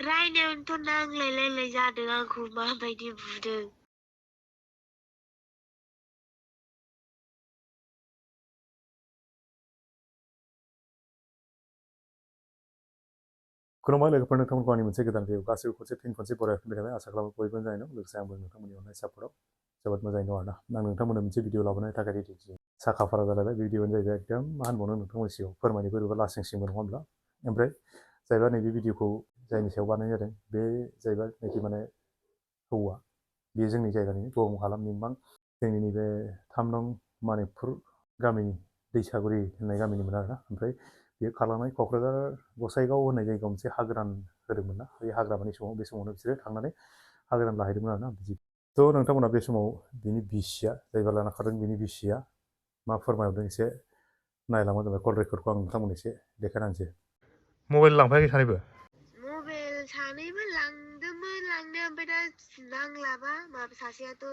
रायनायावनोथ' नांलायलायलाय जादों आंखौ माबायदि बुदों। खुलुमबाय लोगोफोर, नोंथांमोनखौ आंनि मोनसे गोदान भिडिअ गासैबो खनसे बरायफिनबाय थाबाय। आसा खालामो बयबो मोजाङै दं। लोगोसे आंबो नोंथांमोननि अननाय सापर्टआव जोबोद मोजाङै दं आरोना। आं नोंथांमोननो मोनसे भिडिअ लाबोनायनि थाखाय रेडि साखा फारा जालायबाय। बे भिडिअआनो जाहैबाय एकदम मा होनबावनो नोंथांमोननि सिगाङाव फोरमायनो बोरैबा लासिंसिंबो नङा होमब्ला। ओमफ्राय जायबा नैबे भिडिअखौ जायनि सायाव बानायनाय जादों बे जाहैबाय नाखि माने हौवा, बेयो जोंनि जायगानि गोबां हालामनि जोंनि नैबे 3 नं मणिपुर गामिनि दैसागुरि होननाय गामिनिमोन आरोना। ओमफ्राय बेयो खारलांनाय क'क्राझार गसाइगाव होननाय जायगायाव मोनसे हा गोदान होदोंमोन ना। बे हाग्रामानि समाव बे समावनो बिसोरो थांनानै हा गोदान लाहैदोंमोन आरोना बिदि। थ' नोंथांमोना बे समाव बिनि बिसिया जायबा लाना खारदों बिनि बिसिया मा फोरमायहरदों एसे नायलांबानो जाबाय। कल रेकर्डखौ आं नोंथांमोननो एसे देखायनानैसै। मबाइल लांफायाखै सानैबो? मबाइल सानैबो लांदोंमोन लांनाया, ओमफ्राय दा नांलाबा माबा सासेयाथ'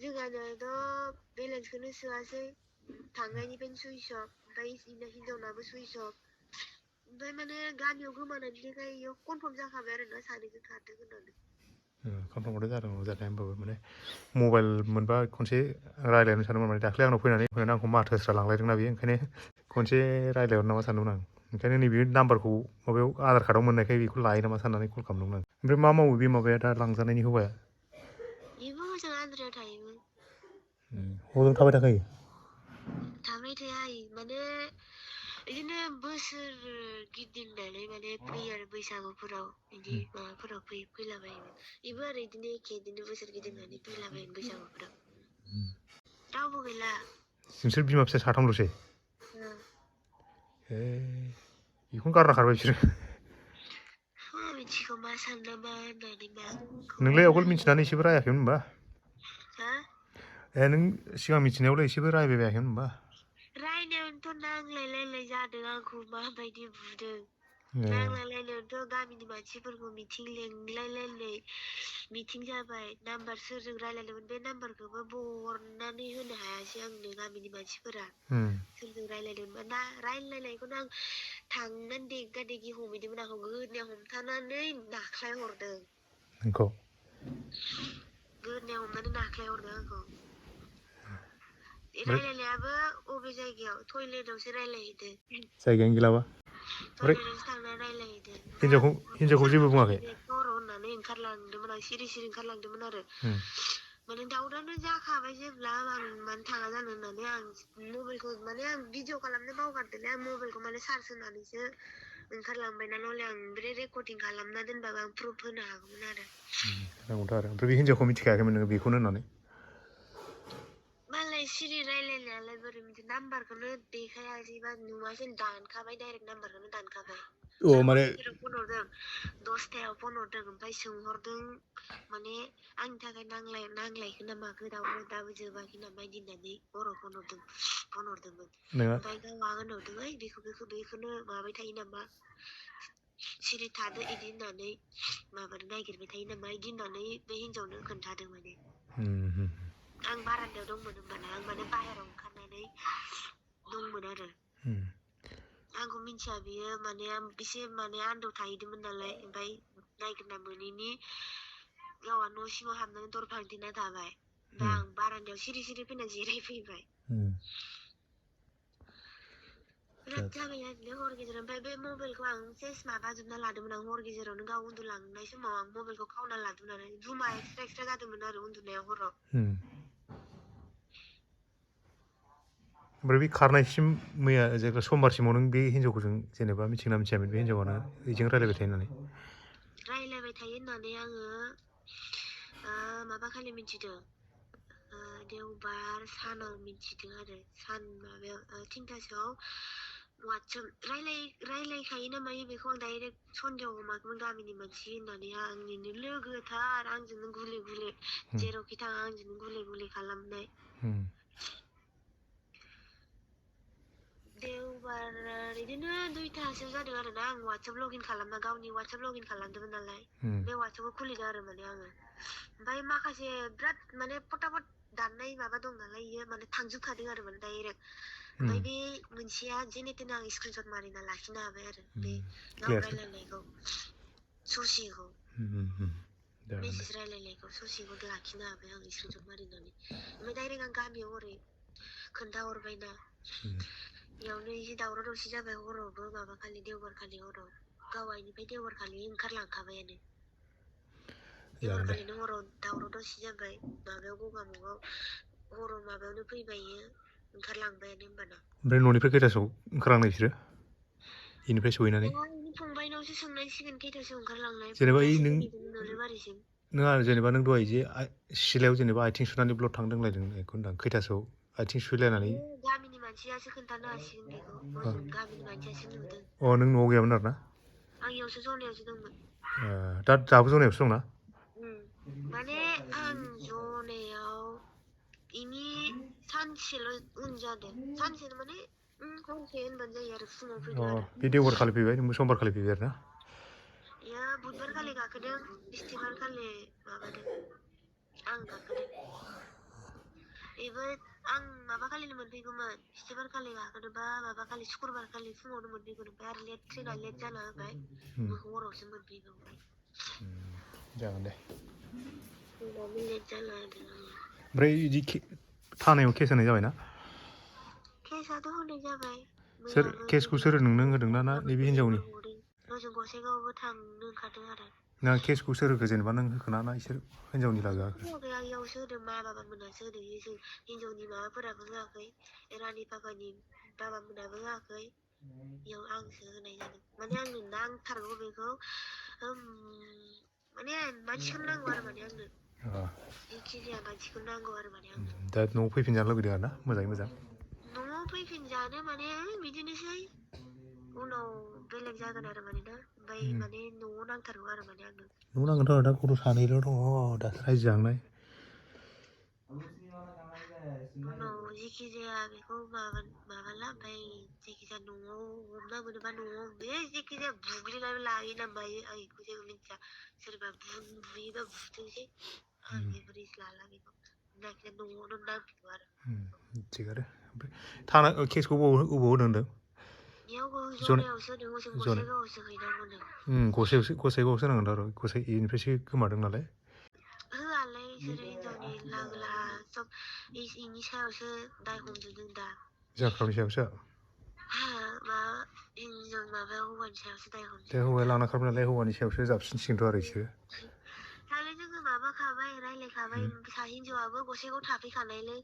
जोंहानोथ' बेलेन्सखौनो सोआसै, थांनायनिफ्रायनो सुइस अफ, ओमफ्राय हिनजावनाबो सुइस अफ। ओमफ्राय माने गामियाव गोमानायनि थाखाय इयाव कनफार्म जाखाबाय आरो ना सानैजों खारदों होननानै। कनफार्मआथ' जादों जानाया, होमबाबो माने मबाइल मोनबा खनसे रायज्लायनो सानदोंमोन। माने दाख्लै आंनाव फैनानै आंखौ माथो होस्रा लांलायदोंना बेयो, ओंखायनो खनसे रायज्लायहरनो नामा सानदोंमोन आं। ओंखायनो नैबे नाम्बारखौ माबायाव आधार कार्डआव मोननायखाय बेखौ लायो नामा साननानै कल खालामदोंमोन आं। ओमफ्राय मा मावो बे माबाया दा लांजानायनि हौवाया? बेबो हजों आन्द्रायाव थायोमोन। हजों थाबाय थाखायो? थाबाय थाया, माने बिदिनो बोसोर गिदिंनानै माने फैयो आरो बैसागुफोराव बिदि माबाफोराव फैलाबायोमोन। बेबो आरो बिदिनो एखे बिदिनो बोसोर गिदिंनानै फैलाबायोमोन बैसागुफोराव। रावबो गैला। नोंसोर बिमा फिसा साथामल'सै? ए, बेखौनो गारना खारबाय बिसोरो? मिथिगौ मा सानना मा होननानै मा। नोंलाय आवगोल मिथिनानै एसेबो रायाखैमोन होनबा? ए, नों सिगां मिथिनायावलाय एसेबो रायबायबायाखैमोन होनबा? रायनायावनोथ' नांलायलायलाय जादों आंखौ माबायदि बुदों। नांलायलायनायावनोथ' गामिनि मानसिफोरखौ मिथिं लेंलायलायनाय मिथिं जाबाय। नाम्बार सोरजों रायलायदोंमोन बे नाम्बारखौबो बरनानै होनो हायासै आंनो गामिनि मानसिफोरा। सोरजों रायलायदोंमोन ना रायलायनायखौनो आं थांनानै देगा देगि हमहैदोंमोन। आंखौ गोदनायाव हमथानानै नाख्लाय हरदों। नोंखौ? गोदनायाव हमनानै नाख्लाय हरदों आंखौ। रायलायनायाबो अबे जायगायाव टयलेटआवसो रायलायहैदों। जायगायानो गैलाबा? टयलेटआवसो थांना रायलायहैदों। हिनजावखौ जेबो बुङाखै? सर' होननानै ओंखारलांदोंमोन आं, सिरि सिरि ओंखारलांदोंमोन आरो। माने दावरावानो जाखाबाय जेब्ला आं मानो थाङा जानो होननानै आं मबाइलखौ माने आं भिडिअ खालामनो बावगारदोंलै। आं मबाइलखौ माने चार्ज होनानैसो ओंखारलांबाय ना, नहले आं बे रेकर्डिं खालामना दोनबाबो आं प्रुफ होनो हागौमोन आरो। नंगौथ' आरो। ओमफ्राय बे हिनजावखौ मिथिखायाखैमोन नोङो बेखौनो होननानै? मालाय सिरि रायलायनायालाय बोरै मिथि, नाम्बारखौनो देखायासैबा नुवासै, दानखाबाय डाइरेक्ट नाम्बारखौनो दानखाबाय। हरगेजेराव फन हरदों, 10थायाव फन हरदों, ओमफ्राय सोंहरदों माने आंनि थाखाय नांलायखो ना माखो, दाबो जोबाखै नामा बिदि होननानै हराव फन हरदोंमोन। ओमफ्राय गावहा होनहरदों, ओइ बेखौनो माबाबाय थायो नामा, सिरि थादो इदि होननानै माबानो नागिरबाय थायो नामा इदि होननानै बे हिनजावनो खोन्थादों माने। आं बारान्दायाव दंमोन होमबाना, आं माने बाहेरायाव ओंखारनानै दंमोन आरो। आंखौ मिथिया बियो, माने एसे माने आन्दोआव थाहैदोंमोन नालाय। ओमफ्राय नागिरना मोनैनि गावहा न' सिङाव हाबनानै दर फांथेना थाबाय। दा आं बारान्दायाव सिरि सिरि फैना जिरायफैबाय। बिराद जाबाय आरोना हर गेजेराव। ओमफ्राय बे मबाइलखौ आं सेस माबाजोबना लादोंमोन आं हर गेजेरावनो। गाव उन्दुलांनाय समाव आं मबाइलखौ खावना लादोंमोन आरो। रुमा एक्सट्रा जादोंमोन आरो उन्दुनायाव हराव। ओमफ्राय बे खारनायसिम मैया जेनेबा समबारसिमाव नों बे हिनजावखौ जेनेबा मिथिगोना मिथियामोन बे हिनजावानो बेजों रायलायबाय थायो होननानै? रायलायबाय थायो होननानै आङो माबाखालि मिथिदों, देवबार सानाव मिथिदों आरो। सान माबायाव 3थासोआव वाट्सएप रायलायखायो ना मायो बेखौ आं डाइरेक्ट सन्देह हमाखैमोन। गामिनि मानसि होननानै आंनिनो लोगोथार, आंजोंनो गुले गुले जेरावखि थाङा आंजोंनो गुले गुले खालामनाय। देवबार बिदिनो 2थासो जादों आरो ना। आं वाट्सएप लगइन खालामना, गावनि वाट्सएप लगइन खालामदोंमोन नालाय, बे वाट्सएपखौ खुलिदों आरो माने आङो। ओमफ्राय माखासे बिराद माने फटाफट दाननाय माबा दं नालाय, इयो माने थांजोबखादों आरो माने डाइरेक्ट। ओमफ्राय बे मोनसेया जेने थेने आं स्क्रिनशट मारिना लाखिनो हाबाय आरो बे गाव रायलायनायखौ। ससेखौ जागोन दे मेसेज रायलायनायखौ ससेखौ लाखिनो हाबाय आं स्क्रिनशट मारिनानै ओमफ्राय डाइरेक्ट आं गामियाव ओरै खोन्थाहरबायना बेयावनो एसे दावराव दावसि जाबाय हरावबो माबाखालि देवबारखालि हराव गाव आइनिफ्राय देवबारखालि ओंखारलांखाबायानो देवबारखालिनो हराव दावराव दावसि जाबाय माबायाव गगामुखआव हराव माबायावनो फैबाय ओंखारलांबायानो होमबाना ओमफ्राय न'निफ्राय खैथासोआव ओंखारलांनाय बिसोरो इनिफ्राय सहैनानै फंबायनावसो सोंनांसिगोन खैथासोआव ओंखारलांनाय जेनेबा फंबायासो फैदों नोलोबारिसिम नोंहा जेनेबा नों दहाय जे सिलायाव जेनेबा आथिं सुनानै ब्लड थांदों लायदों बेखौ होनदां खैथासोआव आथिं सुलायनानै गामिनि मानसियासो खोन्थानो हासिगोन बेखौ गामिनि मानसियासो नुदों अ नों न'आव गैयामोन आरो ना आं इयावसो जनायावसो दंमोन दाबो जनायावसो दंना माने आं जनायाव इनि सानसेल' उन जादों सानसे माने हरसे होनबानो जायो आरो फुङाव फैदों आरो बे देवबारखालि फैबाय नोंबो समबारखालि फैबाय आरो ना या बुधबारखालि गाखोदों बिस्थिबारखालि माबादों आं गाखोदों बेबो आं माबाखालिनो मोनफैगौमोन बिस्थिबारखालि गाखोदोंबा माबाखालि सुक्रुबारखालि फुङावनो मोनफैगौ ओमफ्राय आरो ट्रेना लेट जाना होबाय हरावसो मोनफैबावबाय जागोन दे ट्रेनानो लेट जाना होदों आङो ओमफ्राय बिदि थानायाव केस होनाय जाबायना केसआथ' होनाय जाबाय सोर केसखौ सोर नोंनो होदों ना नैबे हिनजावनि जों गसाइगावआवबो थांनो ओंखारदों आरो ना केसखौ सोर होखो जेनेबा नों होखोना ना इसोर हिनजावनि लागोआ आं इयावसो होदों मा बाबा मोनासो होदों जों हिनजावनि माबाफोराबो होआखै रानि पापानि बाबा मोनाबो होआखै इयाव आंसो होनाय जादों माने आंनो नांथारगौ बेखौ माने मानसिखौनो नांगौ आरो माने आंनो जेखि जाया मानसिखौनो नांगौ आरो माने आंनो दा न'आव फैफिनजानो लुगैदों आरो ना मोजाङै मोजां न'आव फैफिनजानो माने बिदिनोसै उनाव बेलेग जागोन आरो माने ना ओमफ्राय माने न'आव नांथारगौ आरो माने आंनो न'आव नांगोनथ' आरो दा गथ' सानैल' दङ दासो रायजो जाहांनाय उनाव जेखि जाया बेखौ माबाला ओमफ्राय जेखि जाया न'आव हमना मोनोबा न'आव बे जेखि जाया बुग्लिनानै लायो ना मायो आं बेखौ जेबो मिन्थिया सोरबा बुयोबा बुथोंसै आं जेबो रिक्स लाला बेखौ जायखिजाया न'आवनो नांफिनगौ आरो थिगानो ओमफ्राय केसखौ अबाव होनो होनदों इयाव जनायावसो होदों जों गसाइगावआवसो हैनांगौनो गसाइगावआवसो नांगोन आरो इनिफ्रायसो गोमादों नालाय होआलै इसोरो हिनजावनि लागोला सब इनि सायावसो दाय हमजोबदों दा जाख्रावनि सायावसो माबायाव हौवानि सायावसो दाय हमजोबदों दा हौवाया लाना खारबाय नालाय हौवानि सायावसो जाबसिनसिगोनथ' आरो इसोरो दालाय जोङो माबाखाबाय रायलायखाबाय हिनजावाबो गसाइगाव थाफैखानायलै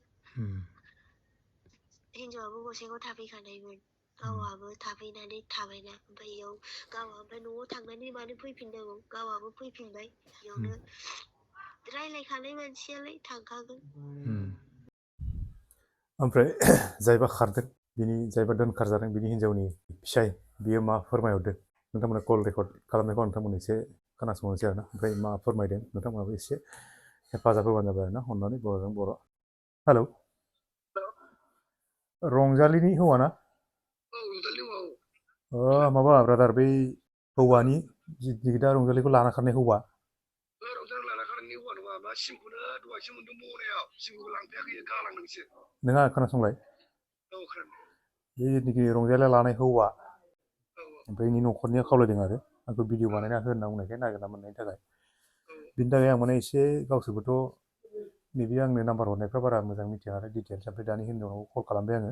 हिनजावाबो गसाइगाव थाफैखानायमोन गावहाबो थाफैनानै थाबायना ओमफ्राय इयाव गावहा ओमफ्राय न'आव थांनानै मानो फैफिननांगौ गावहाबो फैफिनबाय इयावनो रायलायखानाय मानसियालाय थांखागोन ओमफ्राय जायबा खारदों बिनि जायबा दोनखारजादों बिनि हिनजावनि फिसाय बियो मा फोरमायहरदों नोंथांमोना कल रेकर्ड खालामनायखौ नोंथांमोन एसे खोनासंनोसै आरोना ओमफ्राय मा फोरमायदों नोंथांमोनाबो एसे हेफाजाब होबानो जाबाय आरोना अननानै बर'जों बर' हेलौ रंजालिनि हौवा ना माबा ब्रादार बै हौवानि दा रंजालिखौ लाना खारनाय हौवा नोंहा खोनासंलाय बेनिखि रंजालिया लानाय हौवा ओमफ्राय इनि न'खरनिया खावलायदों आरो आंखौ भिडिअ बानायना हो होनना बुंनायखाय नागिरना मोननायनि थाखाय बिनि थाखाय आं माने एसे गावसोरबोथ' नैबे आंनो नाम्बार हरनायफ्रा बारा मोजां मिथिया नालाय डिटेल्स ओमफ्राय दानि हिनजावनाव कल खालामबाय आङो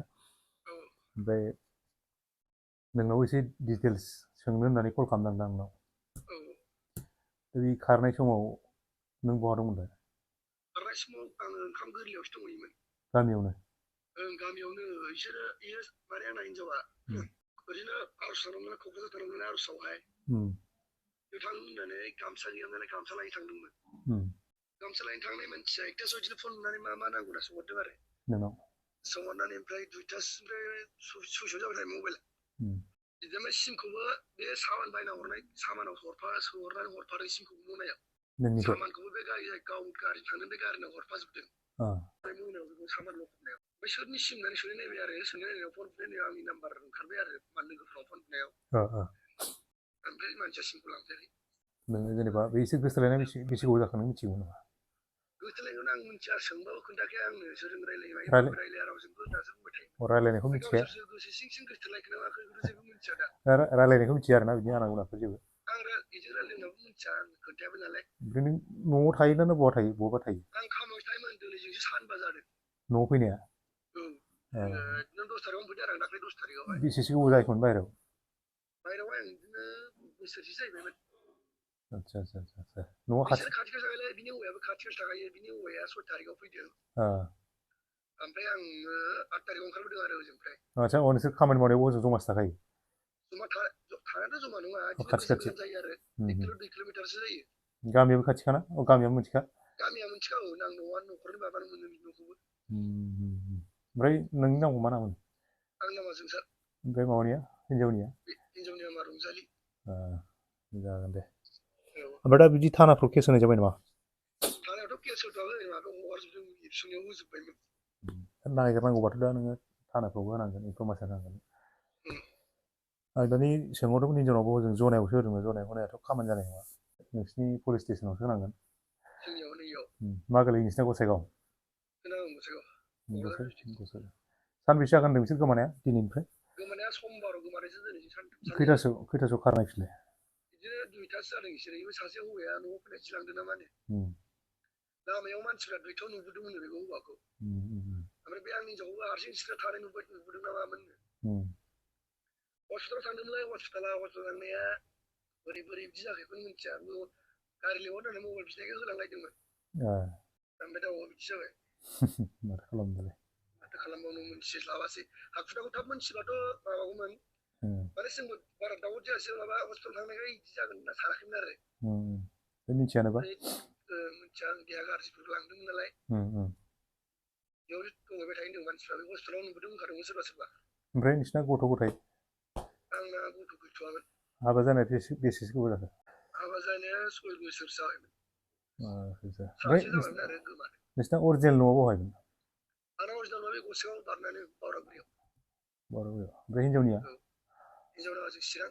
ओमफ्राय नोंनाव एसे डिटेल्स सोंनो होननानै कल खालामदों आंनाव बे खारनाय समाव नों बहा दंमोन दा खारनाय समाव आङो ओंखाम गोरलैयावसो दंहैयोमोन गामियावनो बिसोरो माने आंना हिनजावा ओरैनो आर'ज थांदोंमोन क'क्राझार थांदोंमोन आर'जआवहाय बेयाव थांनो होननानै गामसा गैया नालाय गामसा लायनो थांदोंमोन गामसा लायनो थांनाय मानसिया एकथासोआव बिदिनो फन हरनानै मा नांगौ होनना सोंहरदों आरो नोंनाव सोंहरनानै ओमफ्राय दुइथानिफ्राय सयसआव जाबाय थायो मबाइला बिदिनो सिमखौबो बे सामान बायना हरनाय सामानाव सोहरनानै हरफादों सिमखौबो मनायाव सामानखौबो बे गाव गारि थांदों बे गारिनाव हरफाजोबदों ओमफ्राय मोनायाव बेखौ सामान लखबनायाव ओमफ्राय सोरनि सिम होननानै सोंनाय नायबाय आरो सोंनाय नायनायाव फन बुनायाव आंनि नाम्बार ओंखारबाय आरो लोगोफोराव फन बुनायाव ओमफ्राय मानसिया सिमखौ लांफैयाखै नोङो जेनेबा बे एसे गोसोथोलायनाय बेसे गोबाव जाखो नों मिथिगौ नामा गोसोथोलायनायखौनो आं मिथिया सोंबाबो खोन्थायाखै आंनो सोरजों रायलाया रावजोंबो दासो बुंबाय थायो रायलायनायखौ मिथिया गोसो सिं सिं गोसोथोलायखोना माखो जेबो मिथिया दा रायलायनायखौ मिथिया आरोना बिदि आनागुनाफोर जेबो आं बिदि रायलायनायावबो मिथिया आं खोन्थायाबो नालाय ओमफ्राय नों न'आव थायोना बहा थायो बहा थायो आं खामानियाव थायोमोन दिनैजोंसो सानबा जादों न'आव फैनाया औ बिदिनो 10 थारिखआवनो फैदों आरो दाख्लै 10 थारिखआवहाय बेसेसो गोबाव जायोमोन बाहेरायाव बाहेरायावहाय आं बिदिनो बोसोरसे जाहैबायमोन आदसा न'आ बिसोर खाथि खाथि थाखायलाय बिनि हौवायाबो खाथि खाथि थाखायो बिनि हौवाया 6 थारिखआव फैदों ओमफ्राय आङो 8 थारिखआव ओंखारबोदों आरो ओजोंनिफ्राय आदसा नोंसोर खामानि मावनायाव ओजों जमासो थाखायो जमा थानायाथ' जमा नङा बिदिनो खाथि एसे खाथि गोजान जायो आरो 2 किल'मिटारसो जायो गामियाबो खाथिखाना गामियाबो मोनथिखा गामिया मोनथिखागौ आं न'खरनि बाबानो मोनो बि न'खौबो ओमफ्राय नोंनि नामखौ मा नाममोन आंनि नामा जोंसार ओमफ्राय माबानिया हिन्जावनिया हिन्जावनि नामा रंजालि जागोन दे ओमफ्राय दा बिदि थानाफ्राव केस होनाय जाबाय नामा थानायावथ' केस होथ'वाखै माबायाव हगारजोबदों एबसुनियाव होजोब्बायमोन नागिरनांगौबाथ' दा नोङो थानाफ्रावबो होनांगोन इनफरमेसन होनांगोन आं दानि सोंहरदोंमोन हिन्जावनावबो हजों जनायावसो होदोंमोन जनायाव होनायाथ' खामानि जानाय नङा नोंसिनि पुलिस स्टेसनावसो होनांगोन जोंनियाव नैयाव मा गोलैयो नोंसिना गसाइगाव सानबेसे जागोन होनदों बिसोर गोमानाया दिनैनिफ्राय गोमानाया समबाराव गोमानायसो दिनैसो खैथासोआव खारनाय बिसोरलाय बिदिनो 2थासो जादों बिसोरो इबो सासे हौवाया न'आव फैनाय सिलांदों ना माने लामायाव मानसिफ्रा 2थायाव नुबोदोंमोन बेखौ हौवाखौ ओमफ्राय बे आंनि हिन्जावखौबो हारसिं सिख्ला थानाय नुबोदों ना मामोननो हस्पिटालाव थांदोंमोनलाय हस्पिटालाव थांनाया बोरै बिदि जाखैखौनो मिथिया गारि लिंहरनानै मबाइल बिनायखौ होलांलायदोंमोन ओमफ्राय दा बिदि जाबाय माथो खालामबावनो मोनथिस्लाबासै हाखुदाखौ थाब मोनथिबाथ' माबागौमोन माने जोंबो बारा दाउट जायासै माबा हस्पिटाल थांनायखाय बिदि जागोन होनना सानाखैमोन आरो मिथियानोबा मिथिया आं देहा गाज्रिफोरखौ लांदोंमोन नालाय बेयाव दंहैबाय थायो होनदों मानसिफ्रा बे हस्पिटालाव नुबोदों होनखादोंमोन सोरबा ओमफ्राय नोंसिना गथ' गथाय आंना गथ' गैथ'वामोन हाबा जानाया बेसेसो गोबाव जाखो हाबा जानाया 6 बोसोर जाबायमोन ओमफ्राय सासे जाबायमोन आरो गोमानाय नोंसिना अरिजिनेल न'आ बहायमोन आंना अरिजिनेल न'आ बे गसाइगाव बारनानै बावरागुरियाव ओमफ्राय हिन्जावनिया हिन्जावना ओजों चिरां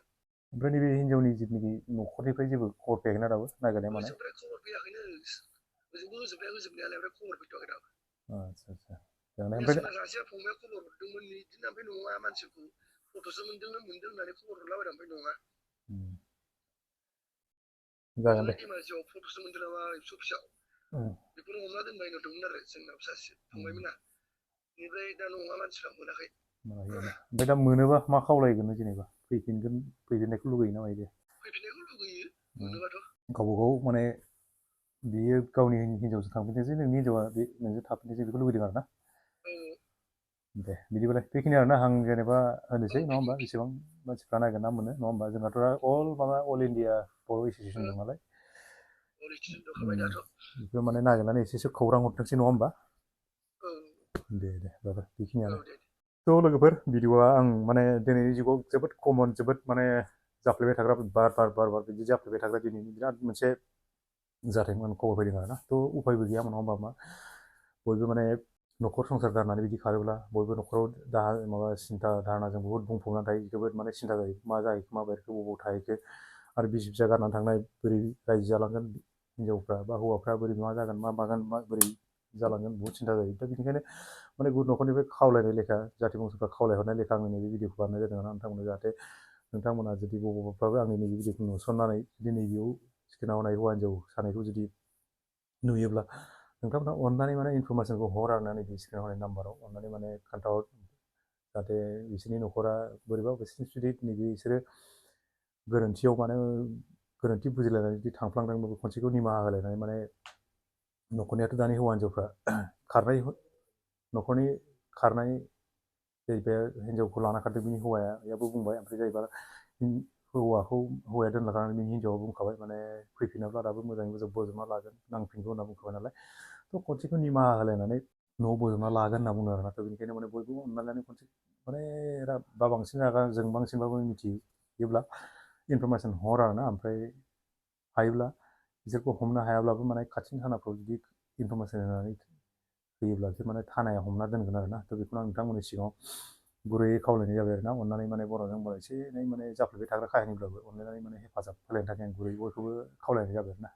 ओमफ्राय नैबे हिन्जावनि जिथुनाखि न'खरनिफ्राय जेबो खबर फैयाखैना दाबो नागिरनाय मानाय ओजोंनिफ्राय खबर फैयाखैनो ओजोंबो होजोबनायालाय ओमफ्राय खबर फैथ'वाखै दाबो सोरबा सासेया फंबाया खबर हरदोंमोन बिदिनो ओमफ्राय नङा मानसिखौ फट'सो मोनदों होननानै खबर हरलाबायदों ओमफ्राय नङा जागोन दे धेमाजियाव फट'सो मोनदों नामा अफिसाव बेखौनो हमना दोनबाय होनदोंमोन आरो जोंना सासे फंबायमोना बेनिफ्राय दा नङा मानसिफ्रा मोनाखै ओमफ्राय दा मोनोबा मा खावलायगोन जेनेबा फैफिननायखौ लुगैयो ना मायो फैफिननायखौ लुगैयो मोनोबाथ' गावबागाव माने बियो गावनि हिन्जावजों थांफिनथोंसै नोंनि हिन्जावा बे नोंजों थाफिनथोंसै बेखौ लुगैदों आरो ना दे बिदिबालाय बेखिनि आरोना आं जेनेबा होनोसै नङा होमबा बेसेबां मानसिफ्रा नागिरना मोनो नङा होमबा जोंहाथ' अल इन्डिया बर' एस'सियेसन दं नालाय बेखौ माने नागिरनानै एसेसो खौरां हरथोंसै नङा होमबा दे बाबा बेखिनियानो थ' लोगोफोर भिडिअआ आं माने दिनैनि जुगाव जोबोद कमन जोबोद माने जाफ्लेबाय थाग्रा बार बिदि जाफ्लेबाय थाग्रा दिनैनि बिराद मोनसे जाथायमोन खबर फैदों आरोना थ' उफायबो गैयामोन नङा होमबा बयबो माने न'खर संसार गारनानै बिदि खारोब्ला बयबो न'खराव माबा सिन्था धारणाजों बुहुद बुंफबनानै थायो जोबोद माने सिन्था जायो मा जाहैखो मा बेरखो बबाव थाहैखो आरो बिसि फिसा गारनानै थांनाय बोरै रायजो जालांगोन हिन्जावफ्रा बा हौवाफ्रा बोरै मा जागोन मा मागोन बोरै जालांगोन बहुद सिन्था जायो दा बेनिखायनो माने न'खरनिफ्राय खावलायनाय लेखा जाथि बंस'फ्रा खावलायहरनाय लेखा आङो नैबे भिडिअखौ बानायनाय जादों आरो नोंथांमोना जाहाथे नोंथांमोना जुदि बबावबाफ्राबो आंनि नैबे भिडिअखौ नुसननानै जुदि नैबेयाव सिखोना होनाय हौवा हिन्जाव सानायखौ जुदि नुयोब्ला नोंथांमोना अननानै माने इनफरमेसनखौ हर आरो नैबे सिखोना होनाय नाम्बाराव अननानै माने खोन्थाहर जाहाथे बिसोरनि न'खरा बोरैबा बिसोरनि जुदि नैबे बिसोरो गोरोन्थियाव माने गोरोन्थि बुजिलायनानै जुदि थांफ्लांदोंब्लाबो खनसेखौ निमाहा होलायनानै माने न'खरनियाथ' दानि हौवा हिन्जावफ्रा न'खरनि खारनाय जाहैबाय हिन्जावखौ लाना खारदों बिनि हौवायाबो बुंबाय ओमफ्राय जाहैबाय हौवाया दोनलांनानै बिनि हिन्जावा बुंखाबाय माने फैफिनाब्ला दाबो मोजाङै मोजां बोजबना लागोन नांफिनगौ होनना बुंखाबाय नालाय थ' खनसेखौ निमाहा होलायनानै न'आव बोजबना लागोन होनना बुंदों आरोना थ' बेनिखायनो माने बयबो अननानै खनसे माने बा बांसिन जों बांसिनबाबो मिथियोब्ला इनफरमेसन हर आरोना ओमफ्राय हायोब्ला बिसोरखौ हमनो हायाब्लाबो माने खाथिनि थानाफ्राव जुदि इनफरमेसन होनानै होयोब्ला बिसोर माने थानाया हमना दोनगोन आरोना थ' बेखौनो आं नोंथांमोननि सिगाङाव गुरैयै खावलायनाय जाबाय आरोना अननानै माने बर'जों बर' एसे एनै माने जाफ्लेबाय थाग्रा काहिनिब्लाबो अननानै माने हेफाजाब होलायनो थाखाय आं गुरैयै बयखौबो खावलायनाय जाबाय आरोना